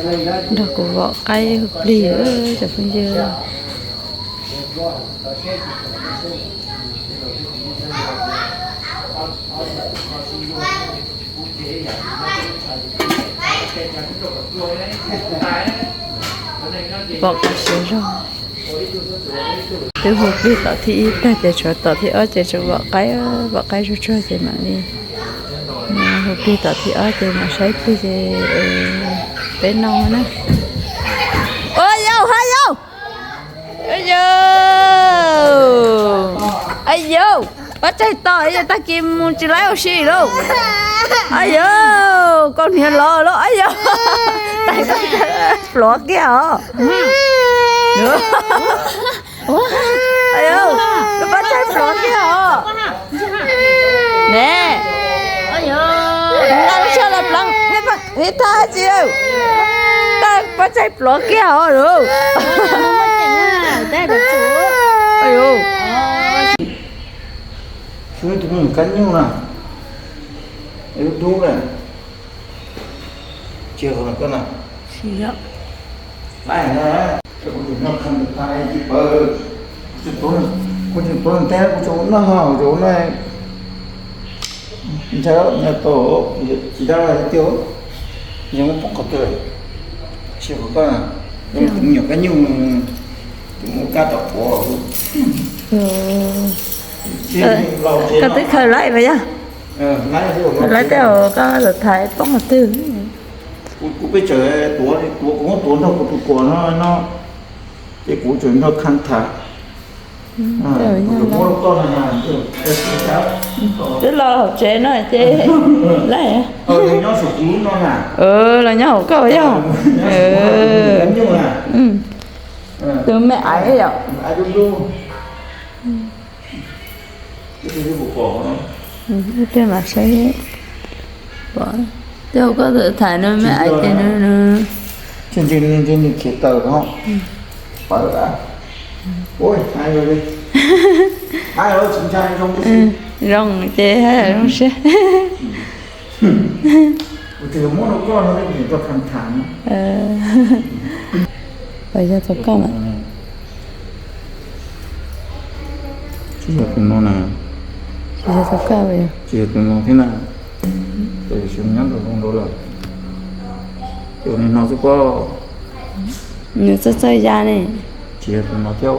Nrog kuv vom qaib hu plig cov phooj ywg. Vom qaib siav zog. Twb hu plig tom thib ib tag ces tshuav tom thib ob ces tshuav vom qaib, vom qaib zuag tsuag ces mam li hu plig tom thib ob ces mam saib plig ces peb noj na. Ua yau ha yau. Yau, a yau, pab tsaig tos yog tag kis mus tsis laib ua si lauj. A yau, koj niag los lauj a yau. Pluav kiag os. A yau, lub pab tsaig pluav kiag os. Ne, nqa lub tsho los pleev, ib tag tsis, tag pab tsaig pluav kiag os lauj. Xyov tus me nyuam kab nyuj na, dub dub na, tsis yog koj na. Laib na, kuv tseem noj kham tas ib pawg, kuv tseem tuav ntev kuv tseem noj hauv rau na. Ntshai nyob tau tsis dab tiag, yog muab poob qhov twg, tsis yog koj na, tus me nyuam kab nyuj, tus muaj kab tom quav. Koj twb khaws laib mas yog, laib tej uas koj lawv thaiv poob qhov twg. Kuv peb tseem tuav, tuav kuv muab tuav nrog kuv tus kuam no no, ces kuv tseem nrog kham tham. Twb los hauv tsev no ces, los nyob hauv koj yog. Tus me aiv yom. Ib pliag mam saib, pom tej uas koj tham no me aiv ces no. Tsis ntshe nws khiav taws no. Pawv a. Ua, hais li, hais los tsis ntshai, zoo li. Zoo ces hais zoo siab. Kuv tseem muab rau koj no, kuv tseem tau tham tham. Puas yog tau koj mas? Tsis yog tus no na. Tsis yog tau koj, tsis yog tus no thiab na. Tab sis nyob nraum zoov nraud lawm. Ces ua li no xwb pob. Nws txawj txawj ya ne. Tsis yog tus no thiab,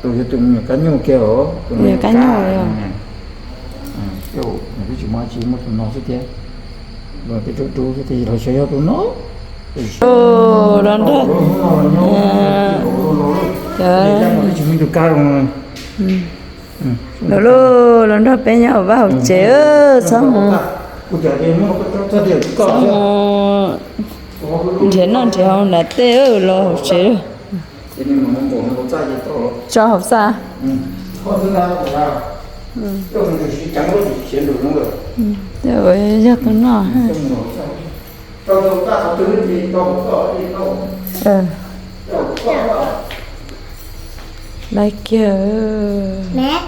tus yog tus me nyuam kab nyuj kiag os, tus me nyuam kab nyuj. Nws twb tsis muaj dab tsi, muaj tus no xwb thiab. Los tej rub rub xwb ces los xyov yog tus no. Los nrog, los nrog peb nyob hauv vaj hauv tsev, txhob mus, txhob mus nrhiav noj nrhiav haus nram tej, los hauv tsev. Tso hauv txaj. Tej uas yog tus noj. Laib kiag. Laib,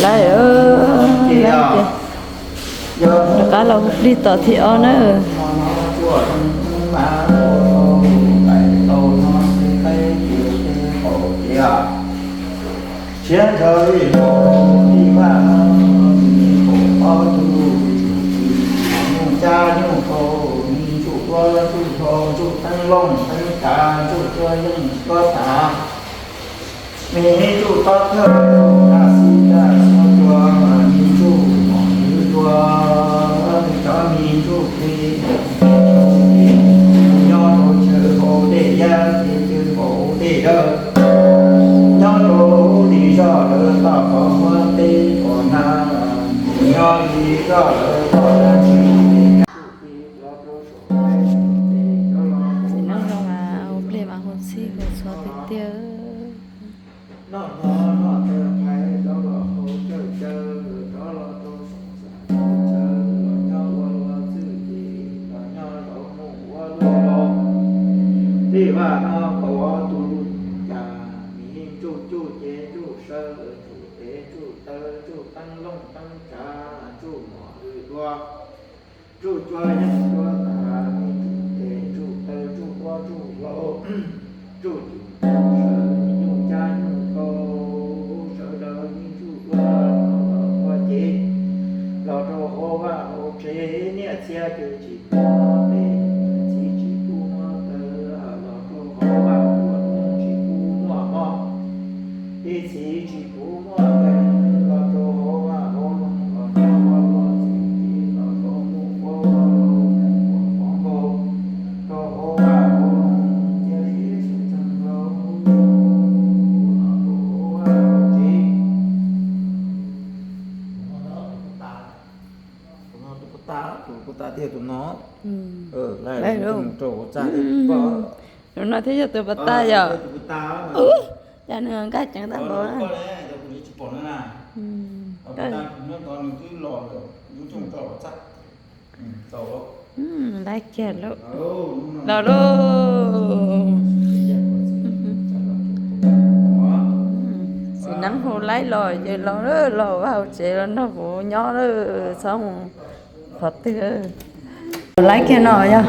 laib kiag. Rov qab los hu plig tom thib ob na. Siab ntshaw li no, ib vaj no, ib koom ob tug, nyuj cab nyuj khaus, me ntsuj duab ntsuj hlauv, ntsuj teeb looj teeb tsav, ntsuj duab yeej duab tav, me ntsuj tob thawj, ntsuj daj xib daj xuab cua, me ntsuj mom ntsuj dua, cov me ntsuj plig, nyob rau chaw hauv dej yab, chaw hauv dej dawb, nyob rau hauv dej zog lawv toj qhov muab teb qhov nag, nyob li zog lawv toj dab tsi. Txiv neej zoo mas ua plig mas hu txhij hu txhua tiag tiag. Noj hmo noj taw qhaiv rov los hauv tsawj caw, rov los rau soom xas rau chaw, los nyob ua luag txwj ces los nyob zaum mus ua luag laus. Tej vaj no kaum ob tug cas, miv ntsuj cuj ces ntsuj saw, ntsuj tev ntsuj taw ntsuj teeb looj teeb tsav, ntsuj Ntsuj cua yeej cua tas, ntsuj tes ntsuj taw ntsuj duab ntsuj hlauv, ntsuj cus ntsuj sawv nyuj cab nyuj kau, sawv daws yeej ntsuj cua los ua cev los rau hauv vaj hauv tsev, niam txiv ces tsis pub muab tes, txiv tsis pub muab taw los rau hauv vaj hauv loog, tsis pub muab mob, ib txiv tsis pub muab taw los rau hauv vaj hauv loog los nyob ua luag txim los rau mus ua luag mus ua qhov nkaus rau hauv vaj hauv loog, cia li sawv tsees los rau hauv vaj hauv tsev. Tus no tus puas tas, tus puas tas thiaj tus no. Laij rau hauv txaj thiab. Tus no thiaj yog tus puas tas yom. Cas nws nkaj ceev tag npaum na. Laij kiag lauj. Los lauj. Txiv neeb hu laij los ces los, los vaj hauv tsev los nrog kuv nyob lawm, txhob mus qhov twg. Laij kiag no yog,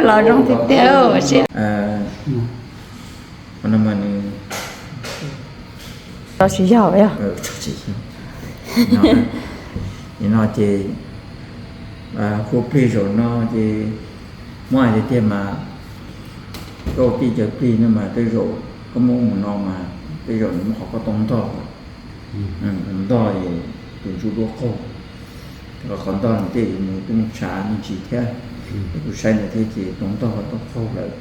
los zoo tiag tiag sib. Los tsis yog yog. Nim no ces hu plig zaum no ces muab hais tiag tiag mas koj tij cawv plig no mas tej zaum koj muab mus no mas tej zaum nws muab qhov koj tau ntog, ntog tus ntsuj duab qaug, qhov ntog nws tej yuav mus twb mus tshav me ntsis thiab, es kuv saib ntawd thiab ces tau ntog tau qaug lawm.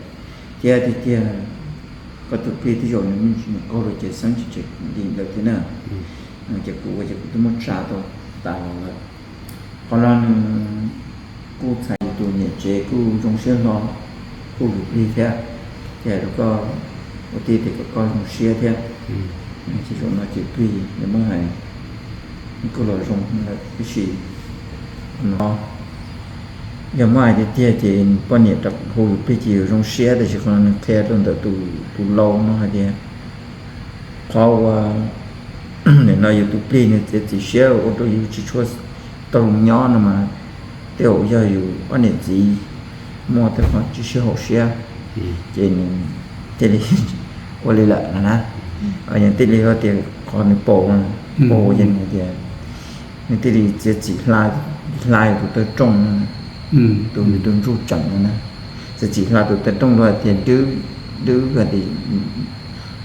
Thiab tiag tiag koj tus plig tej zaum nws me ntsis nws qaug lawm ces xeeb tsis tseg nti ntawd thiab na. Ces kuv ua ces kuv twb muab tsa tau tas los lawm. Qhov no nws kuj txhais yus tus niam tsev kuj zoo siab hlo, kuj yus plig thiab, ces hais rau koj ua tij tias kom koj zoo siab thiab. Ces zaum no ces plig yog muab hais kuj los zoo lawm tab sis no yog muab hais tiag tiag ces poj niam rov hu yus plig ces yus zoo siab, tab sis qhov no nws qhia rau ntawm tus lau no hais tias qhov uas nim no yus tus plig nws txiav txim siab ua rau yus tsis tshua tau zoo nyob no mas tej zaum yog yus ob niam txiv muaj tej qhov tsis sib haum siab, ces nws thiaj li ua li lawm no na. Nws thiaj li hais tias qhov nws paus, paus ces nws tias nws thiaj li txiav txim hla, hla yus tus taw rooj, tus, tus ntsuj tseem no na. Txiav txim hla tus taw rooj los hais tias dwb, dwb hais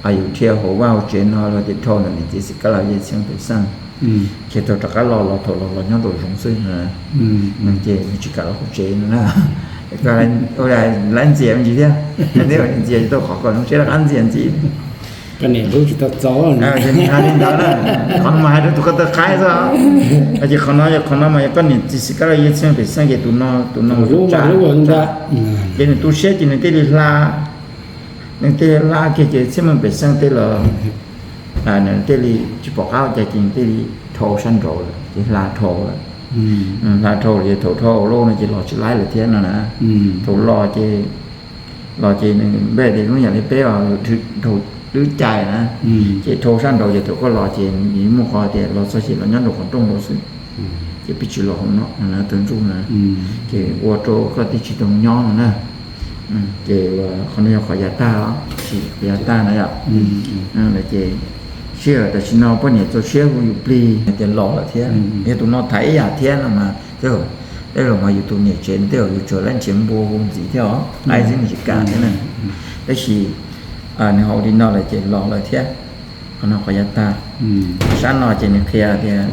tias yus dhia hauv vaj hauv tsev no los tias dhau ntawm niam txiv xim kab laus yej txheeb pem xeej, ces thaum rov qab los los thaum los los nyob nraum zoov xwb no. Ces nws tsis kam los hauv tsev no na. Lawv ntxias me ntsis thiab, ntxias tsis tau qhov kom zoo siab rov qab ntxias ntxiv. Ces nws hais li ntawd na, qhov no mas hais rau tus koj taw qaib xwb. Ces qhov no, qhov no mas yog koj niam txiv xim kab laus yej txheeb pem xeej ces tus no, tus no mus tsa, ces nws tu siab ces nws thiaj li hla, nws thiaj li hla kiag ces txhiaj muaj pem xeej tej los nws thiaj li tsis pom qab ua cas ces nws thiaj li dhau sab nraud lawm ces hla dhau lawm. Hla dhau lawm ces thaum dhau lawm no ces los tsis laib lawm thiab no na. Thaum los ces, los ces nws npe tias lub yam li peb os, dhau lub cai na, ces dhau sab nraud ces thaum koj los ces nws muaj qhov tias los txog ces los nyob nraum qhov rooj nraud xwb, ces peb tsis los hauv no na, tus ntsuj na, ces ua rau koj tij tsis tau nyob no na. Ces qhov no yog qhov yav tag os, qhov yav tag na yom. Ces sij hawm tam sim no poj niam txaus siab hu yus plig hais tias los lawm thiab, yog tus no tham ib yam thiab no mas tej zaum mas yus tus niam tsev tej zaum yus tsuas laib nrhiav npua hu ntxiv thiab os, qaib xwb nws tsis kam thiab na. Tab sis nws hais li no lawm ces los lawm thiab. Qhov no qhov yav tag. Sab no ces nws qhia tias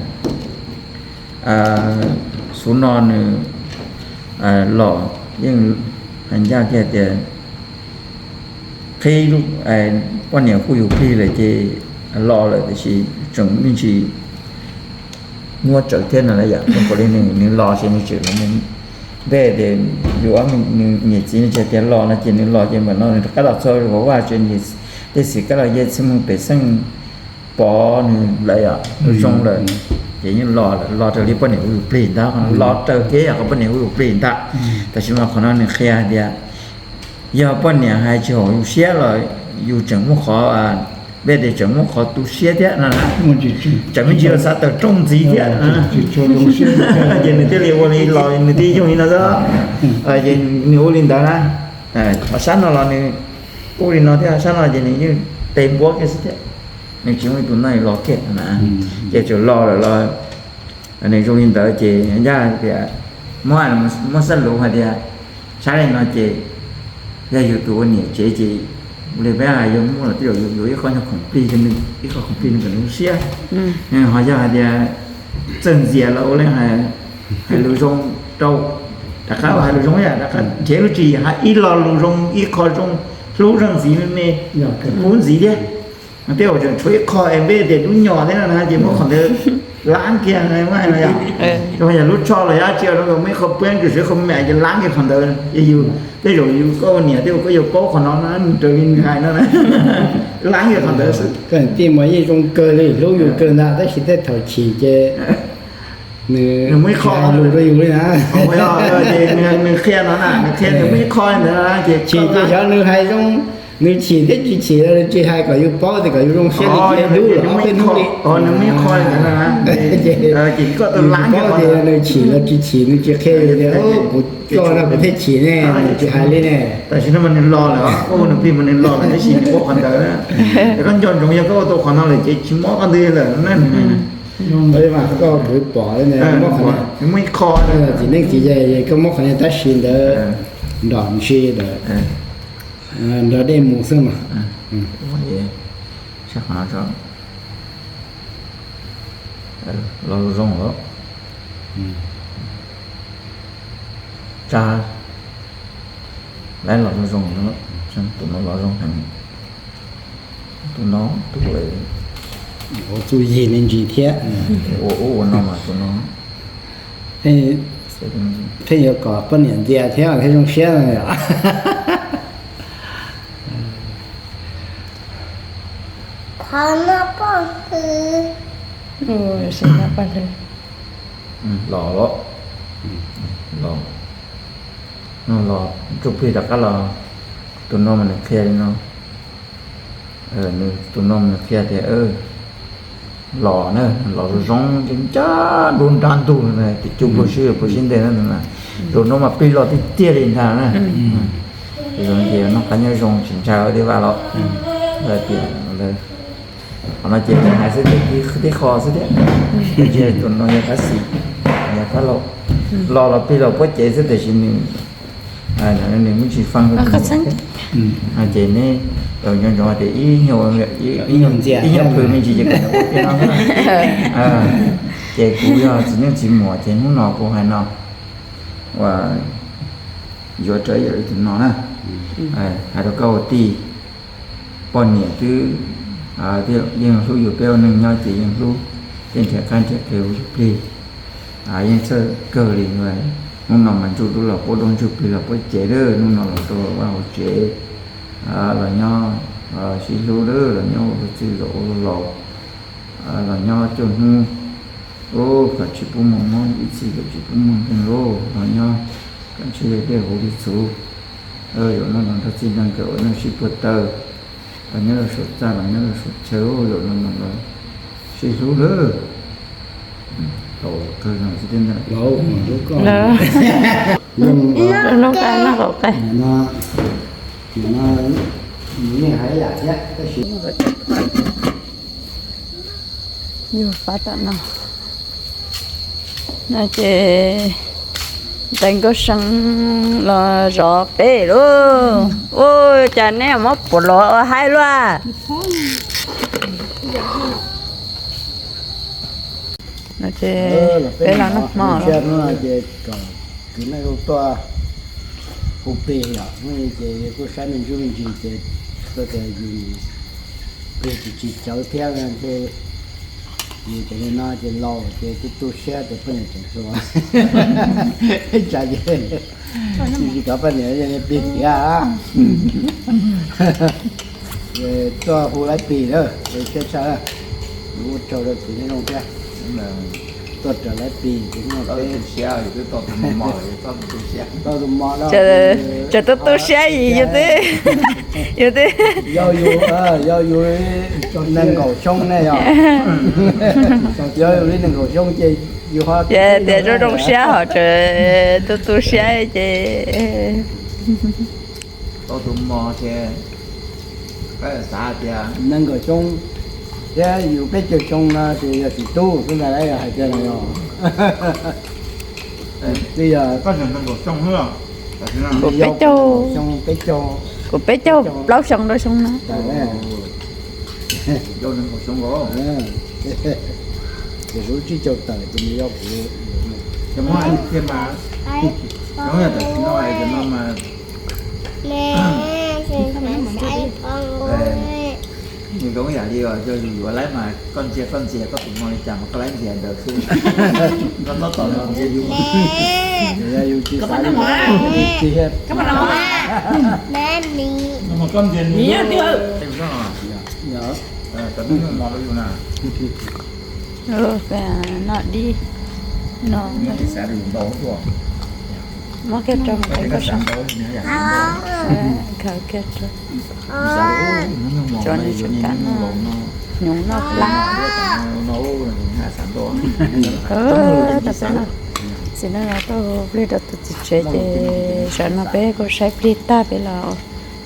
xub no nws los yeej hais ncaj kiag tias qhib lub, poj niam hu yus plig lawm ces los lawm tiam sis tseem me ntsis nyuaj tsawv thiab no na yom. Zoo nkaus li nws, nws los ces nws tseem los mus npe tias yus ob, nws niam txiv nws tseem tias los no ces nws los ces mam no nws rov qab los txog hauv vaj tsev, tej xim kab laus yej txheeb pem xeej pov nws lawm yom, zoo lawm, ces yeej los lawm, los raws li poj niam hu yus plig ntag, los raws kev yam qhov poj niam hu yus plig ntag. Tam sim no qhov no nws qhia hais tias yog poj niam hais tsis haum yus siab los yus tseem muaj qhov Peb tias tseem muaj qhov tu siab thiab no na, tseem me ntsis los xav tawm rooj ntxiv thiab. Ces nws thiaj li ua li los nws thiaj yoog li no xwb. Ces nws ua li ntawd na, ho sab no los nws ua li no thiab, ho sab no ces nws yeej tes npuab kiag xwb thiab. Nws tsis muaj ib tug no los kiag na, ces tseem los lawm los nws zoo li ntawd ces ncaj tias muab, muab xab lus hais tias, saib li no ces yog yus tus ua niam tsev ces li peb hais yog muaj los twb yog yuav ib qho nyuag khoom plig rau nws, ib qho khoom plig rau nws kom nws zoo siab. Ho yog hais tias txawj ntxias los ua li hais lus zoo rau, rov qab los hais lus zoo, rov qab nrhiav lub tswv yim hais ib lo lus zoo, ib qho zoo, hlub zog ntxiv me me, hlub ntxiv thiab. Tej zaum tseem tshuav ib qho es npeb tias dub nyos thiab no na ces muab qhov ntawd lab kiag no yom. Yog lub tsho los yog dab tsi los muaj ib qho puab tsuas sawv qhov me ces lab kiag qhov ntawd ces yus, tej zaum yus koj ua niam tej zaum koj yuav paub qhov no na, raws li nws hais no na, lab kiag qhov ntawd xwb. Koj niam tij mas yeej zoo kawg li, hlub yus kawg ntag tab sis tej thaum chim ces nws muaj ib qho lus rau yus li na. Nws qhia no na, nws qhia nws muaj ib qho ntawd na ces chim ces xyov nws hais zoo, nws chim thiab tsis chim los nws tsis hais kom yus paub tias kom yus zoo siab li cia dub los ob peb hnub li. Nws muaj ib qho ntawd na, ces koj tau lab kiag qhov ntawd. Nws chim los tsis chim nws tsis qhia yus tias kuv coj no kuv thiaj chim ne, nws tsis hais li ne. Tam sim no mas nws los lawm, ua nws plig mas nws los lawm tab sis nws ua qhov ntawd na. Koj nco ntsoov yog koj ua tau qhov no lawm ces tsis mob koj ntwg lawm na. Koj pom nws muaj ib qho, txiv neej txiv yaig koj muab qhov niag tab sis ntawd nrog ntsis ntawd, nrog dej mus xwb mas. Los zoo lawm. Tsa, lawv los zoo zoo, tus no los zoo heev. Tus no tus ua txuj yig me ntsis thiab. Ua ub ua no mas tus no pheej yuav kom poj niam ntxias thiab thiaj zoo siab no yom. Los, los, los ntsuj plig rov qab los. Tus no mas nws qhia li no, tus no mas nws qhia tias los na, los zoo zoo ncaj nruab nrab ntug, tis cuj puag sib puag sib nte na. Tus no mas plig los tiag tiag li ntag na. Ces noj qab nyob zoo tsis ntshai ua dej vaj los. Tias qhov no ces hais xwb tias tib qho xwb thiab, tus no yog qab xis, yog qab laus, los los plig los puab cev xwb tiam sis nws, nws muaj tsis faj. Ces neb nco ntsoov tias ib nyuag plhws me ntsis ces kom nws ua tiag no. Ces kuv yog txiv neej txiv muam ces hnub no kuv hais no, uas yuav rau ib yam li tus no na, hais rau koj ua tij, poj niam twb yeej hlub yus, peb ua neej nyob ces yeej hlub, tej nrhiav qab nrhiav qhia ua ib plig, yeej txhawj kawg li. Hnub no mas ntsuj dub los puab dub, ntsuj plig los puab cev lawm, hnub no los rau vaj hauv tsev los nyob sib hlub lawm, los nyob ua luag txwj zaum ua luag laus, los nyob cuaj hnub, ub, kom tsis pub muaj mob ib txhis, kom tsis pub muaj nkeeg lauj, los nyob kom ntshe dej huv li txhuv. Zaum no los nrog txij nrog nkawm ua neej sib puag taw, los nyob rau saum txaj los nyob rau saum chaw, zaum no los sib hlub lawm. Tau kawg no xwb thiab ntag. Lub qab noj qab no, nws yeej hais ib yam thiab tab sis yog pab tom no. No ces tais Nkauj See los zov peb lauj. Ua cas neb muab puav los haib luaj. No ces peb los noj hmo lawm. Ces kom kwv neej tuaj hu plig yom, ces kuj saib me ntsuj me ntsis ces txawm tias yus plig tsis tsis cawv thiab ces yus cov li no ces laus ces tu tu siab ces poj niam tseem hluas. Tsam ces tsis kom poj niam plig tiav. Tuaj hu laib plig na, siab tshaj, ua tsaug rau kwv neej zoo thiab. Tuaj raws lawv pis ces tau tus mos, tau tus mos, tsam tub tu siab yus twb, yus twb, yog yus, yog yus nees nkaum xyoo ne yog, yog yus li nees nkaum xyoo ces yus ho tias zoo zoo siab ho tsam tub tu siab ces tau tus mos ces xav tias nees nkaum xyoo thiab yus peb caug xyoo no ces yog tsis tub xwb ntag, hais tias no yog, twb yog kuv peb caug, kuv peb caug plaub xyoo rau xyoo no. Ces kuv tsib caug tawm ces nws yog kuv, nws zoo yam li yog yus yuav laib mas koj ntsia koj ntxias koj tus mos li cas mas koj laib ntxias ntawd xwb. Koj tab tom ntsia yus, yus tsis xav li, tsis, no dib no, muab kiag rau mus qhib koj sab, khaws kiag rau, tso nws tsuas kam noj, hnyuv noj plab. Tau peb no, txiv neej no tuaj hu plig rau tus txiv tsev ces sawv no peb kuj saib plig tag peb los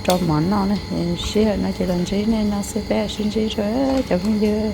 rau mov noj na. Sij hawm no ces los ntsib nej no xwb, peb sib ntsib tso cov phooj ywg.